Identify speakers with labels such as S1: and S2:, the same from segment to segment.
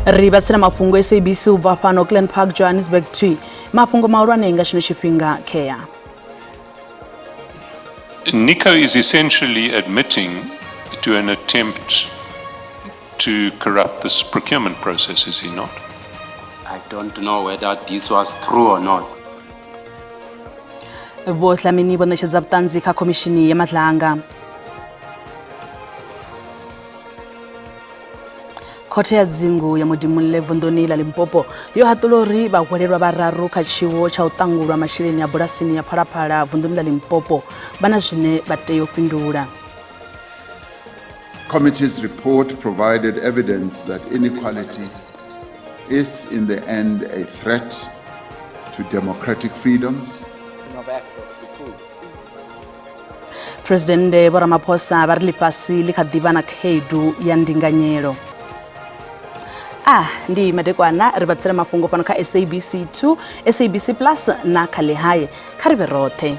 S1: Ri vhatsela mafhungo SABC u bva fhano Glen Park, Johannesburg 2. Mafhungo mahulwane nga tshino tshifhinga khea.
S2: Nico is essentially admitting to an attempt to corrupt this procurement process, is he not?
S3: I don't know whether this was true or not.
S1: Vho Dlamini vho ṋetshedza vhuṱanzi kha khomishini ya Madlanga. Khothe ya dzingu ya Modimolle vunḓuni ḽa Limpopo yo haṱula uri vhahwelelwa vhararu kha tshiwo tsha u ṱangulwa masheleni a bulasini ya Phalaphala vunḓuni ḽa Limpopo vha na zwine vha tea u fhindula.
S4: Committee's report provided evidence that inequality is in the end a threat to democratic freedoms.
S1: Presidennde Vho Ramaphosa vha ri ḽifhasi ḽi kha ḓi vha na khaedu ya ndinganyelo. A ndi madekwana ri vha tsela mafhungo fhano kha SABC 2, SABC Plus na kha Ḽihae. Kha ri vhe roṱhe.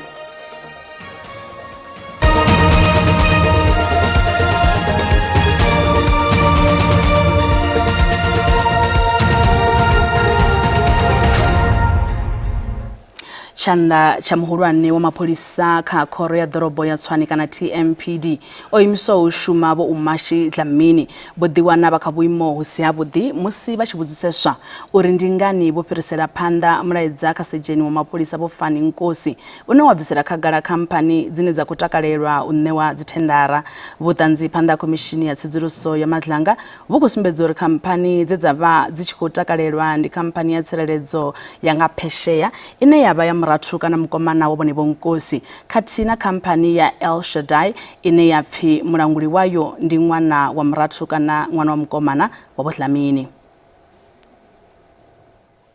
S1: Tshanḓa tsha muhulwane wa mapholisa kha khoro ya ḓorobo ya Tshwane kana TMPD o imiswaho u shuma Vho Umashi Dlamini vho ḓiwana vha kha vhuimo hu si havhuḓi musi vha tshi vhudziseswa uri ndi ngani vho fhirisela phanḓa mulaedza kha sedzheni wa mapholisa Vho Fani Nkosi une wa bvisela khagala khamphani dzine dza khou takalelwa u ṋewa dzithendara. Vhuṱanzi phanḓa ha khomishini ya tsedzuluso ya Madlanga vhu khou sumbedza uri khamphani dze dza vha dzi tshi khou takalelwa ndi khamphani ya tsireledzo ya nga phesheya ine ya vha ya murathu kana mukomana wa vhone Vho Nkosi khathihi na khamphani ya El Shaddai ine ya pfi mulanguli wayo ndi ṅwana wa murathu kana ṅwana wa mukomana wa Vho Dlamini.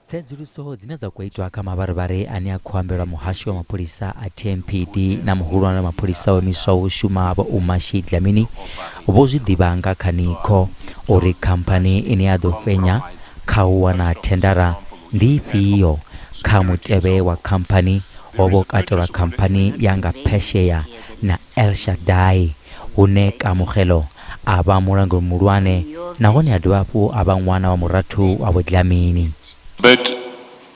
S5: Tsedzuluso dzine dza khou itwa kha mavharivhari ane a khou ambelwa muhashi wa mapholisa a TMPD na muhulwane wa mapholisa o imiswaho u shuma Vho Umashi Dlamini vho zwi ḓivha nga kha Nico uri khamphani ine ya ḓo fhenya kha u wana thendara ndi ifhio. Kha mutevhe wa khamphani ho vha ho katelwa khamphani ya nga phesheya na El Shaddai hune Kamogelo a vha mulanguli muhulwane nahone a dovha hafhu a vha ṅwana wa murathu wa Vho Dlamini.
S2: But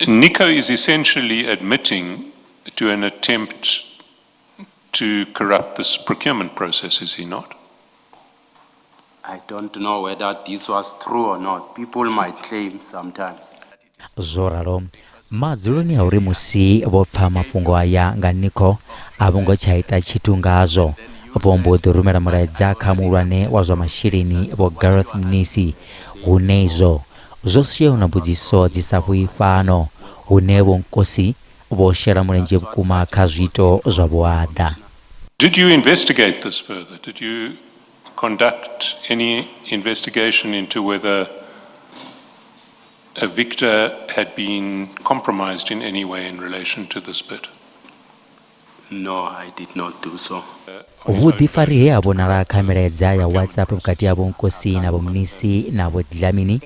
S2: Nico is essentially admitting to an attempt to corrupt this procurement process, is he not?
S3: I don't know whether this was true or not. People might claim sometimes.
S5: Zwo ralo, madzuloni a uri musi vho pfa mafhungo aya nga Nico a vho ngo tsha ita tshithu ngazwo, vho mbo ḓi rumela mulaedza kha muhulwane wa zwa masheleni Vho Gareth Mnisi hune izwo zwo sia hu na mbudziso dzi sa vhuyi fhano hune Vho Nkosi vho shela mulenzhe vhukuma kha zwiito zwa vhuaḓa.
S2: Did you investigate this further? Did you conduct any investigation into whether a victor had been compromised in any way in relation to this bid?
S3: No, I did not do so.
S5: Vhuḓifari he ha vhonala kha milaedza ya WhatsApp vhukati ha Vho Nkosi na Vho Mnisi na Vho Dlamini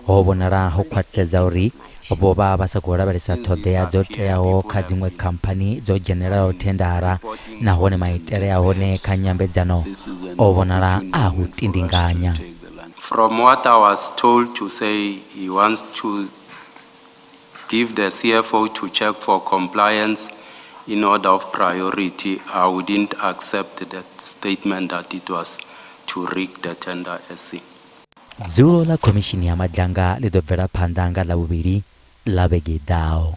S5: ho vhonala ho khwaṱhisedza uri vho vha vha sa khou lavhelesa ṱhoḓea dzo teaho kha dziṅwe khamphani dzo dzhenelelaho thendara nahone maitele a hone kha nyambedzano o vhonala a u tindinganya.
S3: From what I was told to say, he wants to give the CFO to check for compliance in order of priority. I wouldn't accept that statement that it was to rig the tender SC.
S5: Dzulo ḽa Khomishini ya Madlanga ḽi ḓo bvela phanḓa nga Ḽavhuvhili ḽa vhege i ḓaho.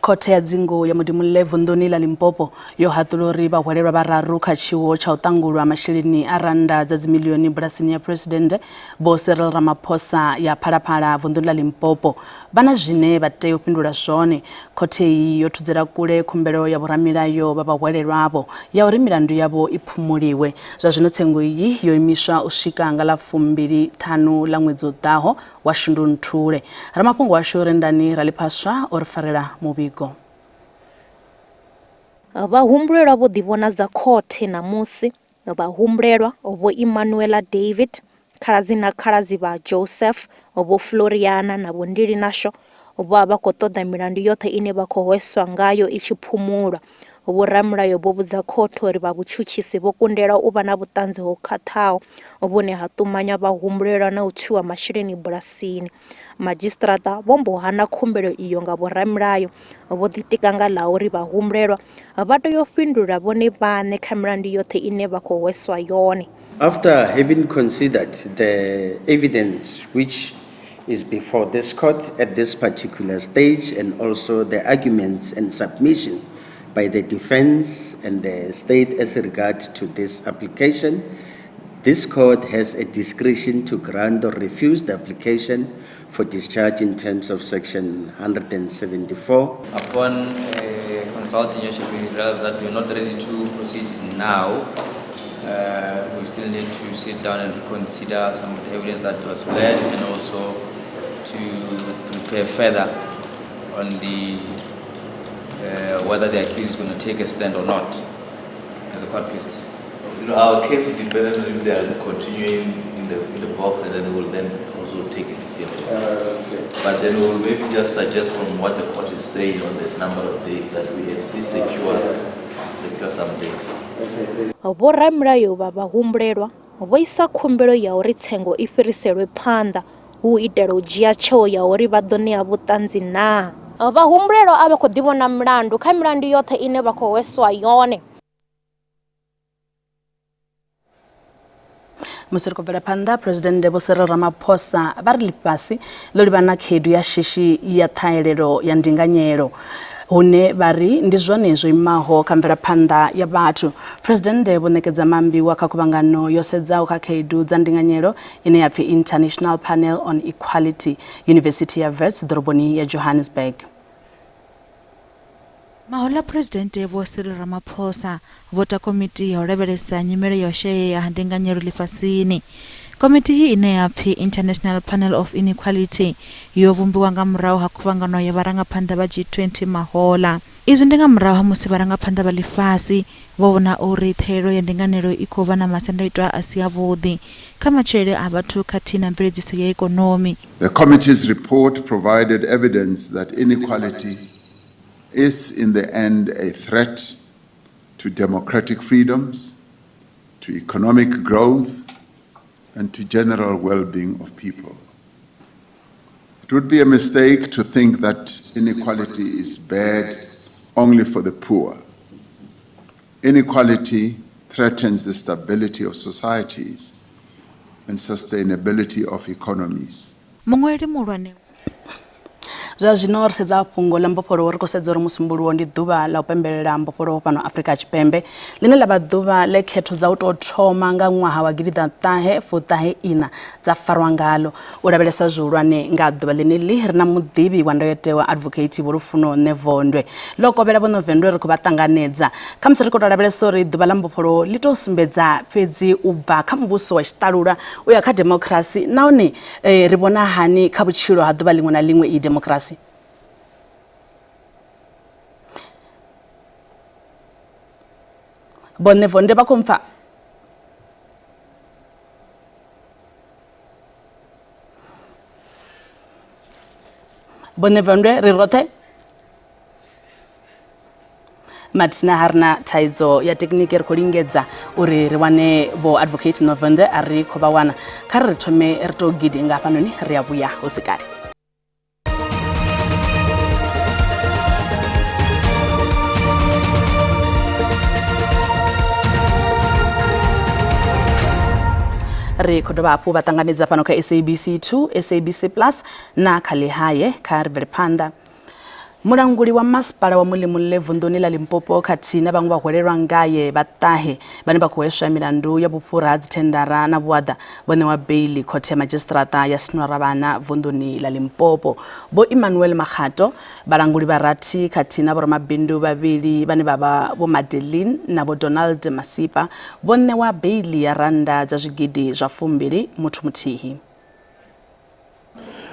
S1: Khothe ya dzingu ya Modimolle vunḓuni ḽa Limpopo yo haṱula uri vhahwelelwa vhararu kha tshiwo tsha u ṱangulwa masheleni a rannda dza dzimiḽioni bulasini ya Phresidennde Vho Cyril Ramaphosa ya Phalaphala vunḓuni ḽa Limpopo vha na zwine vha tea u fhindula zwone. Khothe iyi yo thudzela kule khumbelo ya vhoramilayo vha vhahwelelwa avho ya uri milandu yavho i phumuliwe. Zwa zwino tsengo iyi yo imiswa u swika nga ḽa 25 ḽa ṅwedzi u ḓaho wa Shundunthule. Ramafhungo washu Rendani Raliphaswa o ri farela muvhigo.
S6: Vhahumbulelwa vho ḓivhonadza khothe ṋamusi. Vhahumbulelwa Vho Emmanuela David, khaladzi na khaladzi vha Joseph, Vho Floriana na Vho Ndilinasho vho vha vha khou ṱoḓa milandu yoṱhe ine vha khou hweswa ngayo i tshi phumulwa. Vhoramilayo vho vhudza khothe uri vha vhutshutshisi vho kundelwa u vha na vhuṱanzi ho khwaṱhaho vhune ha ṱumanya vhahumbulelwa na u tswiwa masheleni bulasini. Madzhisiṱiraṱa vho mbo hana khumbelo iyo nga vhoramilayo vho ḓitika nga ḽa uri vhahumbulelwa vha tea u fhindula vhone vhaṋe kha milandu yoṱhe ine vha khou hweswa yone.
S7: After having considered the evidence which is before this court at this particular stage and also the arguments and submission by the defense and the state as regard to this application, this court has a discretion to grant or refuse the application for discharge in terms of section 174.
S8: Upon consulting your ship, we realized that we are not ready to proceed now. We still need to sit down and reconsider some of the evidence that was led and also to prepare further on the whether the accused is going to take a stand or not as a court pleases.
S9: Our case is dependent on if they are continuing in the box, and then we will then also take it here.
S7: Okay.
S9: But then we will maybe just suggest from what the court is saying on the number of days that we at least secure some days.
S6: Vhoramilayo vha vhahumbulelwa vho isa khumbelo ya uri tsengo i fhiriselwe phanḓa hu itela u dzhia tsheo ya uri vha ḓo ṋea vhuṱanzi naa. Vhahumbulelwa a vha khou ḓivhona mulandu kha milandu yoṱhe ine vha khou hweswa yone.
S1: Musi ri khou bvela phanḓa, Presidennde Vho Cyril Ramaphosa vha ri ḽifhasi ḽo livhana khaedu ya shishi ya ṱhahelelo ya ndinganyelo, hune vha ri ndi zwone zwo imaho kha mvelaphanḓa ya vhathu. Presidennde vho ṋekedza maambiwa kha khuvhangano yo sedzaho kha khaedu dza ndinganyelo ine ya pfi International Panel on Equality, Yunivesithi ya Wits ḓoroboni ya Johannesburg.
S10: Mahoḽa Presidennde Vho Cyril Ramaphosa vho ta komiti ya u lavhelesa nyimele ya u shayea ha ndinganyelo ḽifhasini. Komiti iyi ine ya pfi International Panel of Inequality yo vhumbiwa nga murahu ha khuvhangano ya vharangaphanḓa vha G20 mahoḽa. Izwi ndi nga murahu ha musi vharangaphanḓa vha ḽifhasi vho vhona uri ṱhahelelo ya ndinganelo i khou vha na masiandaitwa a si avhuḓi kha matshilele a vhathu khathihi na mveledziso ya ikonomi.
S4: The committee's report provided evidence that inequality is in the end a threat to democratic freedoms, to economic growth, and to general well-being of people. It would be a mistake to think that inequality is bad only for the poor. Inequality threatens the stability of societies and sustainability of economies.
S10: Muṅwaleli muhulwane
S1: Zwa zwino ri sedza fhungo ḽa mbofholowo, ri khou sedza uri Musumbuluwo ndi ḓuvha ḽa u pembelela mbofholowo fhano Afrika Tshipembe, ḽine ḽa vha ḓuvha ḽe khetho dza u tou thoma nga ṅwaha wa 1994 dza farwa ngalo. U lavhelesa zwihulwane nga ḓuvha ḽeneḽi ri na muḓivhi wa ndayotewa Advocate Vho Lufuno Ṋevondwe. Ḽo kovhela Vho Ṋevondwe ri khou vha ṱanganedza. Khamusi ri khou tou lavhelesa uri ḓuvha ḽa mbofholowo ḽi tou sumbedza fhedzi u bva kha muvhuso wa tshiṱalula u ya kha demokirasi, nahone ri vhona hani kha vhutshilo ha ḓuvha ḽiṅwe na ḽiṅwe iyi demokirasi? Vho Ṋevondwe vha khou mpfa? Vho Ṋevondwe ri roṱhe? Mathina ha ri na thaidzo ya tekniki, ri khou lingedza uri ri wane vho Advocate Novende, a ri khou vha wana. Kha ri ri thome ri tou gidi nga hafhanoni, ri a vhuya hu si kale. Ri khou dovha hafhu vha ṱanganedza fhano kha SABC 2, SABC Plus na kha Ḽihae. Kha ri bvele phanḓa. Mulanguli wa masipala wa Mulimulle vunḓuni ḽa Limpopo khathihi na vhaṅwe vhahwelelwa ngae vha ṱahe vhane vha khou hweswa milandu ya vhufhura ha dzithendara na vhuaḓa vho ṋewa beiḽi khothe ya madzhisiṱiraṱa ya Sinwarabana vunḓuni ḽa Limpopo. Vho Emmanuel Makgato, vhalanguli vha rathi khathihi na vhoramabindu vhavhili vhane vha vha Vho Madeline na Vho Donald Masipa vho ṋewa beiḽi ya rannda dza zwigidi zwa 20 muthu muthihi.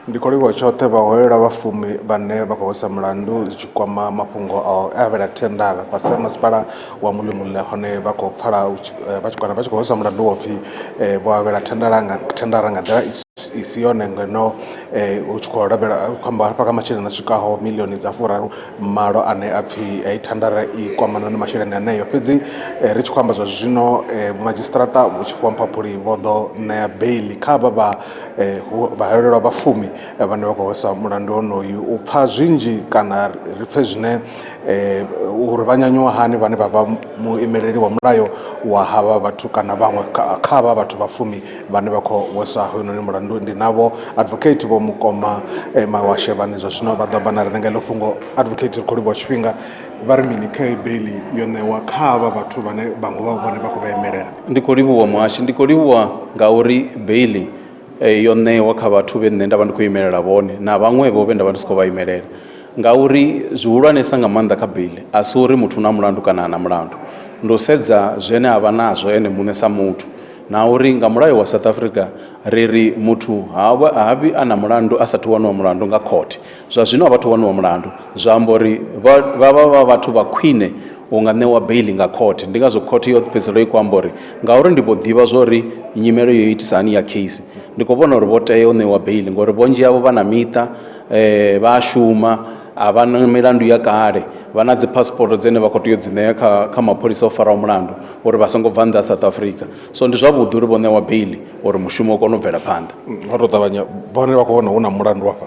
S11: Ndi khou livhuwa tshoṱhe vhaholela vha fumi vhane vha khou hwesa mulandu zwi tshi kwama mafhungo a u avhela thendara fhasi ha masipala wa Mulimulle, hone vha khou pfala vha tshi khou hwesa mulandu wa pfhi vho avhela thendara nga nḓila i si yone ngeno hu tshi khou lavhela khou amba hafha kha masheleni a swikaho miḽioni dza furaru malo ane a pfhi heyi thandara i kwamana na masheleni aneyo. Fhedzi ri tshi khou amba zwa zwino madzhisiṱiraṱa Vho Tshifhiwa Mphaphuli vho ḓo ṋea beiḽi kha havha vha vhaholelwa vha fumi vhane vha khou hweswa mulandu wonoyu. U pfha zwinzhi kana ri pfhe zwine uri vha nyanyuwa hani vhane vha vha muimeleli wa mulayo wa havha vhathu kana vhaṅwe kha havha vhathu vha fumi vhane vha khou hweswa hoyunoni mulandu ndi navho advocate Vho Mukoma Mawashe vhane zwa zwino vha ḓo amba na riṋe nga heḽo fhungo. Advocate ri khou livhuwa tshifhinga vha ri mini kha heyi beiḽi yo ṋewa kha havha vhathu vhane vhaṅwe vha vhone vha khou vha imelela?
S12: Ndi khou livhuwa muhashi, ndi khou livhuwa ngauri beiḽi yo ṋewa kha vhathu vhe nṋe nda vha ndi khou imelela vhone na vhaṅwevho vhe nda vha ndi si khou vha imelela ngauri zwihulwanesa nga maanḓa kha beiḽi a si uri muthu u na mulandu kana ha na mulandu ndi u sedza zwine a vha nazwo ene muṋe sa muthu na uri nga mulayo wa South Africa ri ri muthu ha vhi a na mulandu a sathu waniwa mulandu nga khothe zwa zwino a vhathu waniwa mulandu zwa amba uri vha vha vha vhathu vha khwine u nga ṋewa beiḽi nga khothe ndi ngazwo khothe yo fhedzisela i khou amba uri ngauri ndi vho ḓivha zwa uri nyimelo yo itisa hani ya case ndi khou vhona uri vho tea u ṋewa beiḽi ngori vhunzhi havho vha na miṱa vha a shuma a vha na milandu ya kale vha na dzi passport dzine vha khou tea u dzi ṋea kha kha mapholisa o faraho mulandu uri vha songo bva nnḓa ha South Africa so ndi zwavhuḓi uri vho ṋewa beiḽi uri mushumo u kone u bvela phanḓa.
S11: Nga to ṱavhanya vhone vha khou vhona hu na mulandu afha.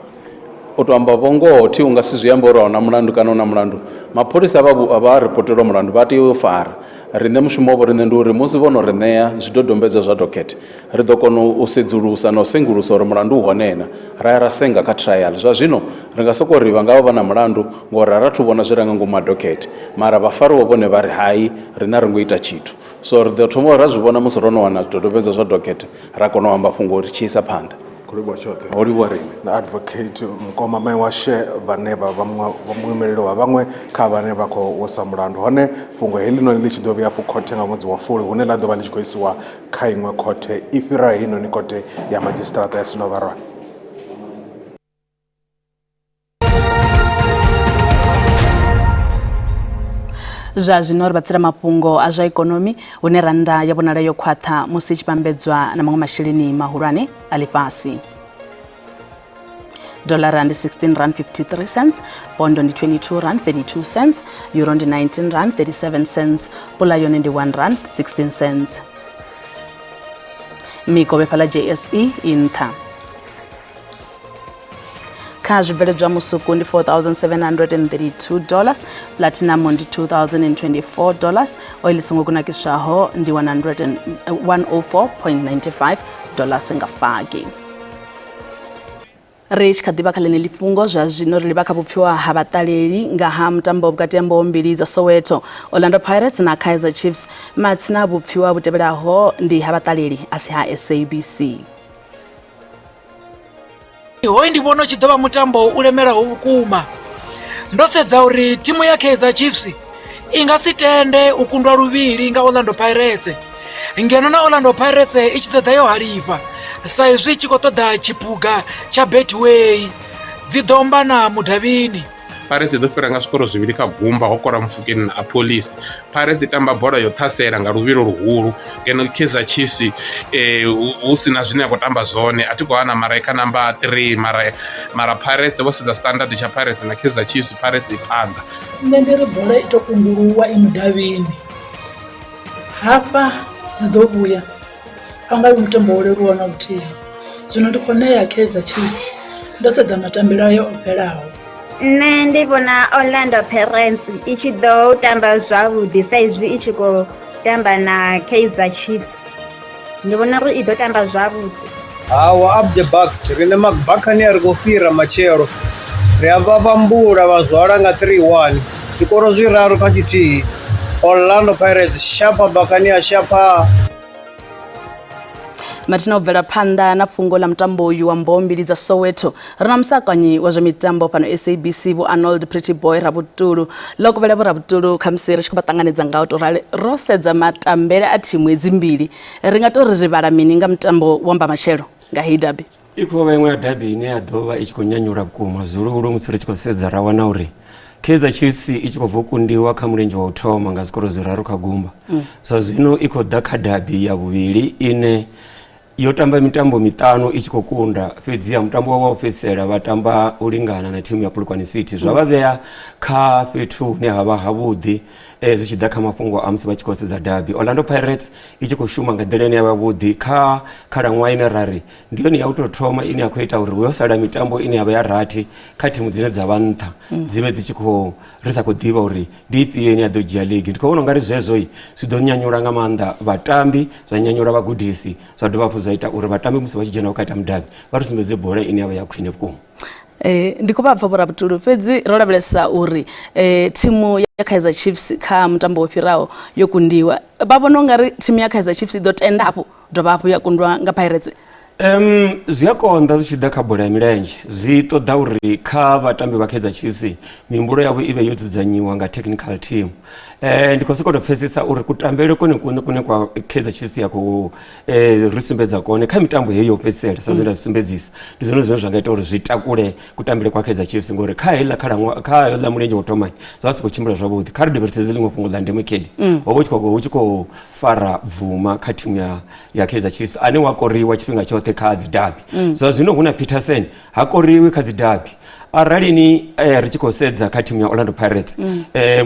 S12: U to amba vho ngoho thi u nga si zwi ambe uri a huna mulandu kana hu na mulandu mapholisa vha vha ripotelwa mulandu vha tea u fara riṋe mushumo wavho riṋe ndi uri musi vho no ri ṋea zwidodombedzwa zwa dokhethe ri ḓo kona u sedzulusa na u sengulusa uri mulandu u hone na ra ya ra senga kha trial zwa zwino ri nga soko ri vha nga vha vha na mulandu ngori a rathu vhona zwi re nga ngomu ha dokhethe mara vhafariwa vhone vha ri hai riṋe a ri ngo ita tshithu so ri ḓo thoma ra zwi vhona musi ro no wana zwidodombedzwa zwa dokhethe ra kona u amba fhungo ri tshi isa phanḓa.
S11: Khou livhuwa tshoṱhe.
S12: Ho livhuwa riṋe.
S11: Na Advocate Mukoma Maiwashe vhane vha vha muimeleli wa vhaṅwe kha vhane vha khou wesa mulandu. Hone fhungo heḽinoni ḽi tshi ḓo vhuya afho khothe nga ṅwedzi wa Fulwi hune ḽa ḓo vha ḽi tshi khou isiwa kha iṅwe khothe i fhiraho heinoni khothe ya madzhisiṱiraṱa ya Sinovarwana.
S1: Zwa zwino ri vha tsira mafhungo a zwa ikonomi hune rannda ya vhonala yo khwaṱha musi i tshi vhambedzwa na maṅwe masheleni mahulwane a ḽifhasi. Dollara ndi 16 rand 53 cents, pondo ndi 22 rand 32 cents, euro ndi 19 rand 37 cents, pula yone ndi 1 rand 16 cents. Mikovhe fhaḽa JSE i nṱha. Kha zwibveledzwa musuku ndi 4732 dollars, platinum ndi 2024 dollars, oil songo kunakiswaho ndi 104.95 dollars nga fagi. Ri tshi kha ḓivha kha ḽeneḽi fhungo zwa zwino ri livha kha vhupfiwa ha vhaṱaleli nga ha mutambo vhukati ha mboho mbili dza Soweto, Orlando Pirates na Kaizer Chiefs. Matsina vhupfiwa vhu tevhelaho ndi ha vhaṱaleli a si ha SABC.
S13: Hoyu ndi vhona u tshi ḓo vha mutambo u lemelaho vhukuma. Ndo sedza uri thimu ya Kaizer Chiefs i nga si tende u kundwa luvhili nga Orlando Pirates ngeno na Orlando Pirates i tshi ḓo ḓa yo halifha sa izwi i tshi khou ṱoḓa tshiphuga tsha Betway dzi ḓo ombana mudavhini.
S14: Pirates i ḓo fhira nga zwikoro zwivhili kha gumba ho kora Mofokeng na Appollis. Pirates i tamba bola yo ṱhasela nga luvhilo luhulu ngeno Kaizer Chiefs hu si na zwine ya khou tamba zwone a thi khou hana mara i kha namba 3 mara mara Pirates vho sedza standard tsha Pirates na Kaizer Chiefs Pirates i phanḓa.
S15: Nṋe ndi ri bola i to kunguluwa i mudavhini hafha dzi ḓo vhuya a u nga vhi mutambo wo leluwaho na luthihi, zwino ndi khou ṋea Kaizer Chiefs ndo sedza matambele ayo o fhelaho.
S16: Nṋe ndi vhona Orlando Pirates i tshi ḓo tamba zwavhuḓi sa izwi i tshi khou tamba na Kaizer Chiefs ndi vhona uri i ḓo tamba zwavhuḓi.
S17: Hawa up the bucks riṋe mabakhania ri khou fhira matshelo ri a vha vhambula vha zwala nga 3-1 zwikoro zwiraru kha tshithihi Orlando Pirates shapha Buccaneers shapha.
S1: Mathina u bvela phanḓa na fhungo ḽa mutambo uyu wa mboho mbili dza Soweto ri na musakanyi wa zwa mitambo fhano SABC Vho Arnold Pretty Boy Rabutulu. Ḽo kovhela Vho Rabutulu khamusi ri tshi khou vha ṱanganedza nga u tou rali ro sedza matambele a thimu hedzi mbili ri nga tou ri ri vhala mini nga mutambo wa mbamatshelo nga heyi dabi?
S18: I khou vha iṅwe ya dabi ine ya ḓo vha i tshi khou nyanyula vhukuma zwihuluhulu musi ri tshi khou sedza ra wana uri Kaizer Chiefs i tshi khou bva u kundiwa kha mulenzhe wa u thoma nga zwikoro zwiraru kha gumba. Zwa zwino i khou ḓa kha dabi ya vhuvhili ine Yo tamba mitambo miṱanu i tshi khou kunda, fhedziha mutambo wavho wa u fhedzisela vha tamba u lingana na thimu ya Polokwane City, zwa vha vhea kha fhethu hune ha vha havhuḓi zwi tshi ḓa kha mafhungo a musi vha tshi khou sedza derby. Orlando Pirates i tshi khou shuma nga nḓila ine ya vha vhuḓi kha khalaṅwaha ine ra ri ndi yone ya u tou thoma ine ya khou ita uri hu yo sala mitambo ine ya vha ya rathi kha thimu dzine dza vha nṱha dzi vhe dzi tshi khou ri sa khou ḓivha uri ndi ifhio ine ya ḓo dzhia ligi. Ndi khou vhona ungari zwezwo zwi ḓo nyanyula nga maanḓa vhatambi, zwa nyanyula vhagudisi, zwa dovha hafhu zwa ita uri vhatambi musi vha tshi dzhena vhukati ha mudavhi vha ri sumbedze bola ine ya vha ya khwine vhukuma.
S1: Ndi khou vha pfa Vho Rabutulu, fhedzi ro lavhelesa uri thimu ya Kaizer Chiefs kha mutambo wo fhiraho yo kundiwa. Vha vhona ungari thimu ya Kaizer Chiefs i ḓo tenda hafhu dovha hafhu ya kundwa nga Pirates?
S18: Zwi a konḓa zwi tshi ḓa kha bola ya milenzhe, zwi ṱoḓa uri kha vhatambi vha Kaizer Chiefs mihumbulo yavho i vhe yo dzudzanyiwa nga technical team. Ndi khou sokou tou pfhesesa uri kutambele kone kuṋe kune kwa Kaizer Chiefs ya khou ri sumbedza kone kha mitambo heyi yo fhedzisela sa zwe nda zwi sumbedzisa, ndi zwone zwine zwa nga ita uri zwi takule kutambele kwa Kaizer Chiefs ngori kha heiḽa khalaṅwaha kha heiḽa mulenzhe wo thoma zwa si khou tshimbila zwavhuḓi. Kha ri dovhe ri sedze ḽiṅwe fhungo ḽa ndeme Kelly, ho vha hu tshi khou fara bvuma kha thimu ya ya Kaizer Chiefs ane wa koriwa tshifhinga tshoṱhe kha dzi derby. Zwa zwino hu na Peterson ha koriwi kha dzi derby. Arali ni ri tshi khou sedza kha thimu ya Orlando Pirates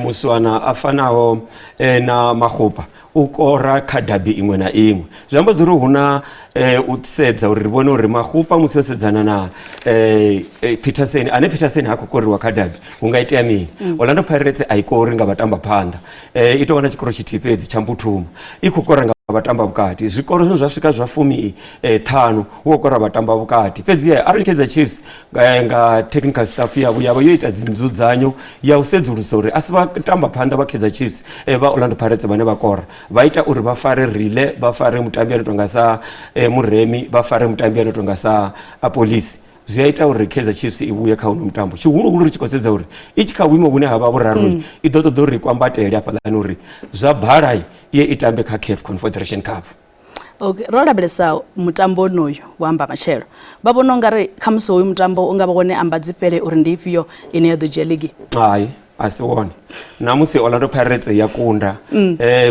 S18: muswana a fanaho na Makgopa u kora kha derby iṅwe na iṅwe, zwi amba zwori hu na u sedza uri ri vhone uri Makgopa musi o sedzana na Peterson ane Peterson ha khou koriwa kha derby hu nga itea mini. Orlando Pirates a i kori nga vhatamba phanḓa, i tou vha na tshikoro tshithihi fhedzi tsha Mbuthuma, i khou kora nga vhatamba vhukati. Zwikoro zwine zwa swika zwa fumi ṱhanu hu khou kora vhatamba vhukati. Fhedzi arali Kaizer Chiefs nga technical staff yavho yavha yo ita dzi nzudzanyo ya u sedzulusa uri a si vhatamba phanḓa vha Kaizer Chiefs vha Orlando Pirates vhane vha kora, vha ita uri vha fare Rile, vha fare mutambi ano tonga sa Muremi, vha fare mutambi ano tonga sa Police, zwi a ita uri Kaizer Chiefs i vhuye kha uno mutambo. Tshihuluhulu ri tshi khou sedza uri i tshi kha vhuimo vhune ha vha vhuraru i ḓo ṱoḓa uri kwambatele hafhaḽani uri zwa bala ye i tambe kha CAF Confederation Cup.
S1: Okay, ro lavhelesa mutambo wonoyu wa amba matshelo, vha vhona ungari khamusi hoyu mutambo u nga vha wone amba dzi fhele uri ndi ifhio ine ya ḓo dzhia ligi?
S18: Hai, a si wone. Na musi Orlando Pirates ya kunda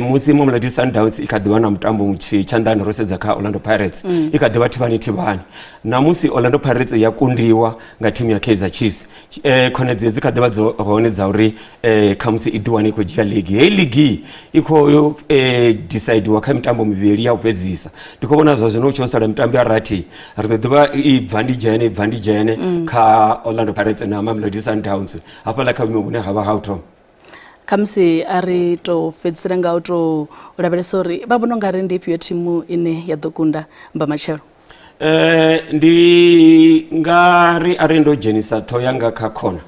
S18: musi Mamelodi Sundowns i kha ḓivha na mutambo muthihi tshanḓani ro sedza kha Orlando Pirates i kha ḓivha thivhani thivhani. Na musi Orlando Pirates ya kundiwa nga thimu ya Kaizer Chiefs khonadzeo dzi kha ḓivha dzo hone dza uri khamusi i ḓiwane i khou dzhia ligi. Heyi ligi i khou decide kha mitambo mivhili ya u fhedzisa. Ndi khou vhona zwa zwino hu tshi ho sala mitambo ya rathi ri ḓo ḓivha i bva ndi dzhene i bva ndi dzhene kha Orlando Pirates na Mamelodi Sundowns hafhaḽa kha vhuimo vhune ha vha ha u thoma.
S1: Khamusi a ri tou fhedzisela nga u tou lavhelesa uri vha vhona ungari ndi ifhio thimu ine ya ḓo kunda mbamatshelo?
S18: Ndi nga ri arali ndo dzhenisa ṱhoho yanga kha khona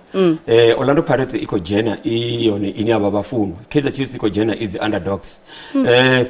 S18: Orlando Pirates i khou dzhena i yone ine ya vha vhafunwa, Kaizer Chiefs i khou dzhena i dzi underdogs.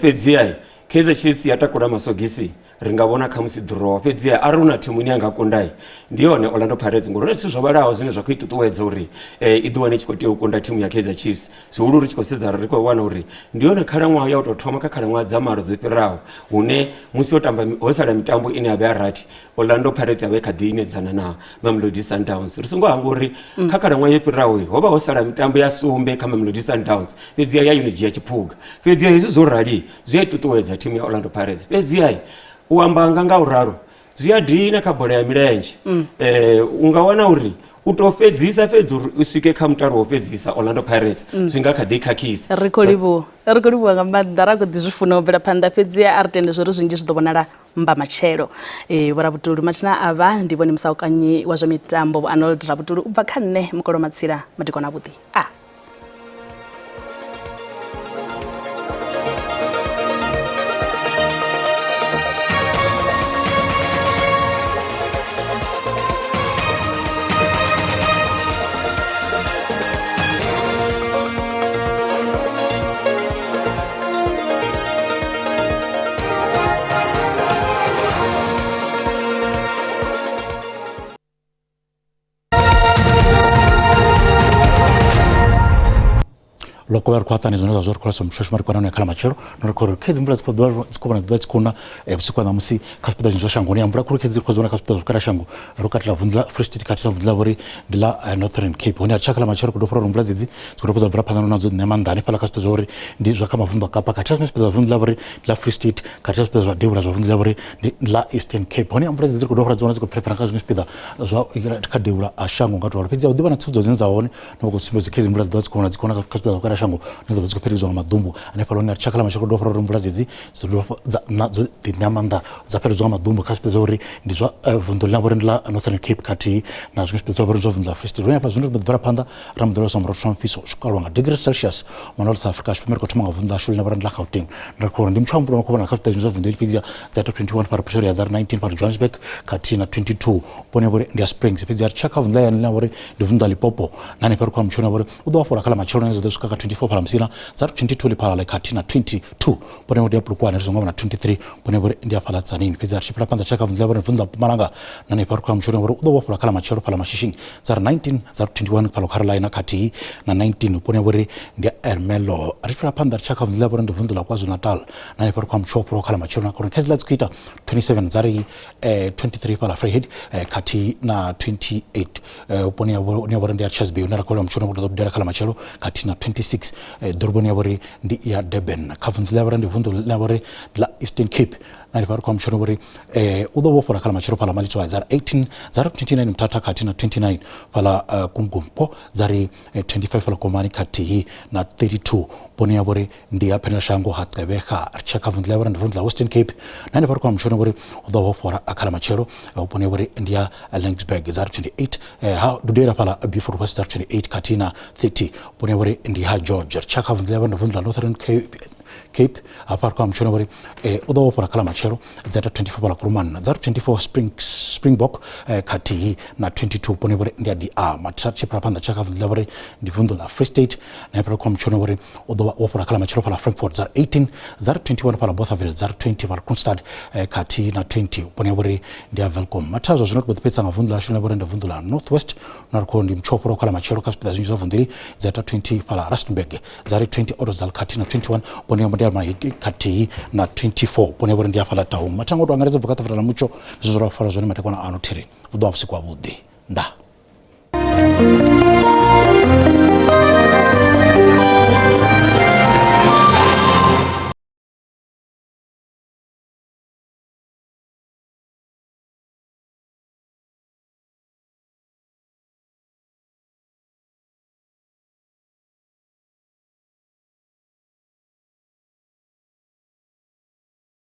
S18: Fhedziha Kaizer Chiefs ya takula masogisi ri nga vhona khamusi draw, fhedziha arali hu na thimu ine ya nga kunda ndi yone Orlando Pirates ngori hu na zwithu zwo vhalaho zwine zwa khou i ṱuṱuwedza uri i ḓiwane i tshi khou tea u kunda thimu ya Kaizer Chiefs. Zwihulu ri tshi khou sedza ri khou wana uri ndi yone khalaṅwaha ya u tou thoma kha khalaṅwaha dza malo dzo fhiraho hune musi ho tamba ho sala mitambo ine ya vha ya rathi Orlando Pirates ya vha i kha ḓi imedzana na Mamelodi Sundowns. Ri songo hangwa uri kha khalaṅwaha yo fhiraho ho vha ho sala mitambo ya sumbe kha Mamelodi Sundowns, fhedziha ya yo no dzhia tshiphuga. Fhedziha hezwi zwo rali zwi a i ṱuṱuwedza thimu ya Orlando Pirates, fhedziha u amba nga nga u ralo zwi a dina kha bola ya milenzhe. U nga wana uri u tou fhedzisa fhedzi uri u swike kha mutalo wo fhedzisa Orlando Pirates zwi nga kha ḓi khakhisa.
S1: Ri khou livhuwa, ri khou livhuwa nga maanḓa, ra khou ḓi zwi funa u bvela phanḓa, fhedzi a ri tende zwo ri zwinzhi zwi ḓo vhonala mba matshelo. Vho Rabutulu mathina a vha ndi vhone musaukanyi wa zwa mitambo Vho Arnold Rabutulu u bva kha nṋe Mukolo Matsila, madekwana avhuḓi a.
S19: Ḽo kovhela ri khou a ṱanganedza zwine zwa zwo ri khou lasa mushashu mari kwanano ya kha ḽa matshelo no ri khou ri khedzi mvula dzi khou ḓuvha dzi khou vhona ḓuvha dzi khou na vhusiku ha ṋamusi kha zwipiḓa zwinzhi zwa shango ya mvula khulu khedzi ri khou dzi vhona kha zwipiḓa zwa vhukati ha shango ro katela vunḓu ḽa Free State khathihi na vunḓu ḽa vhori ndi ḽa Northern Cape hone a tshaka ḽa matshelo ri khou ḓo fhura uri mvula dzedzi dzi khou dovha dza bvela phanḓa na dzo ṋea maanḓa hanefhaḽa kha zwipiḓa zwa uri ndi zwa kha mavunḓu a Kapa khathihi na zwiṅwe zwipiḓa zwa vunḓu ḽa vhori ndi ḽa Free State khathihi na zwipiḓa zwa devhula zwa vunḓu ḽa vhori ndi ḽa Eastern Cape hone mvula dzedzi ri khou dovha ra dzi vhona dzi khou pfela kha zwiṅwe zwipiḓa zwa kha devhula ha shango nga to ralo fhedzi a hu ḓivha na tsivhudzo dzine dza hone na khou sumbedza khedzi mvula dzi ḓovha dzi khou na dzi khou na kha zwipiḓa zwa vhukati ha shango na dza vha dzi khou fheledziwa nga maḓumbu hanefhaḽa hune tshaka ḽa matshelo dovha uri mvula dzedzi dzi dovha dza na dzo ḓi ṋea maanḓa dza fheledziwa nga maḓumbu kha zwipiḓa zwa uri ndi zwa vunḓu ḽine vhori ndi ḽa Northern Cape khathihi na zwiṅwe zwipiḓa zwa vhori zwa vunḓu ḽa Free State. Hune hafha zwino ri ḓo bvela phanḓa ra mbo ḓi lavhelesa murotho wa mufhiso u tshi kalwa nga degree Celsius mona South Africa tshipembe ri khou thoma nga vunḓu ḽashu ḽine vhori ndi ḽa Gauteng ndi khou uri ndi mutsho wa mvula no khou vhona kha zwipiḓa zwa vunḓu heḽi fhedzi dza ita 21 fhano Pretoria dza ri 19 fhano Johannesburg khathihi na 22 vhone vhori ndi ya Springs fhedzi ri tshaka vunḓu ḽa ḽine vhori ndi vunḓu ḽa Limpopo na hanefha ri khou amba mutsho vhori u ḓo vha fhola kha ḽa matshelo dzi ḓo swika kha 24 fhala Musina dza ri 22 Lephalale khathihi na 22 vhone vhori ndi ya Polokwane ri songo vha na 23 vhone vhori ndi ya fhaḽa Tzaneen fhedzi ri tshi fhela phanḓa tshaka vunḓu ḽa vhori ndi vunḓu ḽa Mpumalanga na hanefha ri khou amba mutsho vhori u ḓo vha fhola kha ḽa matshelo fhaḽa Mashishing dza ri 19 dza ri 21 fhaḽa Carolina khathihi na 19 vhone vhori ndi ya Ermelo ri tshi fhela phanḓa ri tshaka vunḓu ḽa vhori ndi vunḓu ḽa KwaZulu-Natal na hanefha ri khou amba mutsho wo fholaho kha ḽa matshelo na khori khezila dzi khou ita 27 dza ri 23 fhaḽa Vryheid khathihi na 28 vhuponi ha hune vhori ndi ya Richards Bay hune ra khou lela mutshoni ḓo dudela kha ḽa matshelo khathihi na 26 ḓoroboni ya vhori ndi ya Durban kha vunḓu ḽa vhori ndi vunḓu ḽa vhori ḽa Eastern Cape na hanefha ri khou amba mutshoni vhori u ḓo vhofhola kha ḽa matshelo fhaḽa Malitswai dza ri 18 dza ri 29 Mthatha khathihi na 29 fhaḽa Kungumpo dza ri 25 fhaḽa Komani khathihi na 32 vhuponi ya vhori ndi ya phendelashango ha Gqeberha ri tshia kha vunḓu ḽa vhori ndi vunḓu ḽa Western Cape na hanefha ri khou amba mutshoni vhori u ḓo vhofhola kha ḽa matshelo vhuponi vhori ndi ya Landsberg dza ri 28 ha dudela fhaḽa Beaufort West dza ri 28 khathihi na 30 vhuponi vhori ndi ha George ri tshia kha vunḓu ḽa vhori ndi vunḓu ḽa Northern Cape hafha ri khou amba mutshoni vhori u ḓo vhofhola kha ḽa matshelo dza ita 24 fhaḽa Kuruman dza ri 24 Springbok khathihi na 22 vhuponi vhori ndi ya DR mathina tshi fhira phanḓa tsha kha vunḓu ḽa vhori ndi vunḓu ḽa Free State na hafha ri khou amba mutshoni vhori u ḓo vha wo fhola kha ḽa matshelo fhaḽa Frankfurt dza ri 18 dza ri 21 fhaḽa Bothaville dza ri 20 fhaḽa Kroonstad khathihi na 20 vhuponi ha vhori ndi ya Welkom mathina zwa zwino ri mbo ḓi fhedzisa nga vunḓu ḽashu ḽine vhori ndi vunḓu ḽa North West na ri khou ndi mutsho wo fholaho kha ḽa matshelo kha zwipiḓa zwinzhi zwa vunḓu dza ita 20 fhaḽa Rustenburg dza ri 20 Ottosdal khathihi na 21 vhuponi ha ndi ya Maheke khathihi na 24 vhuponi ha vhori ndi ya fhaḽa Taung mathina ngo to angaredza bva kha ṱafula ḽa mutsho ndi zwe zwa fara zwone matekwana ano thiri vhu ḓo vha vhusiku havhuḓi ndaa.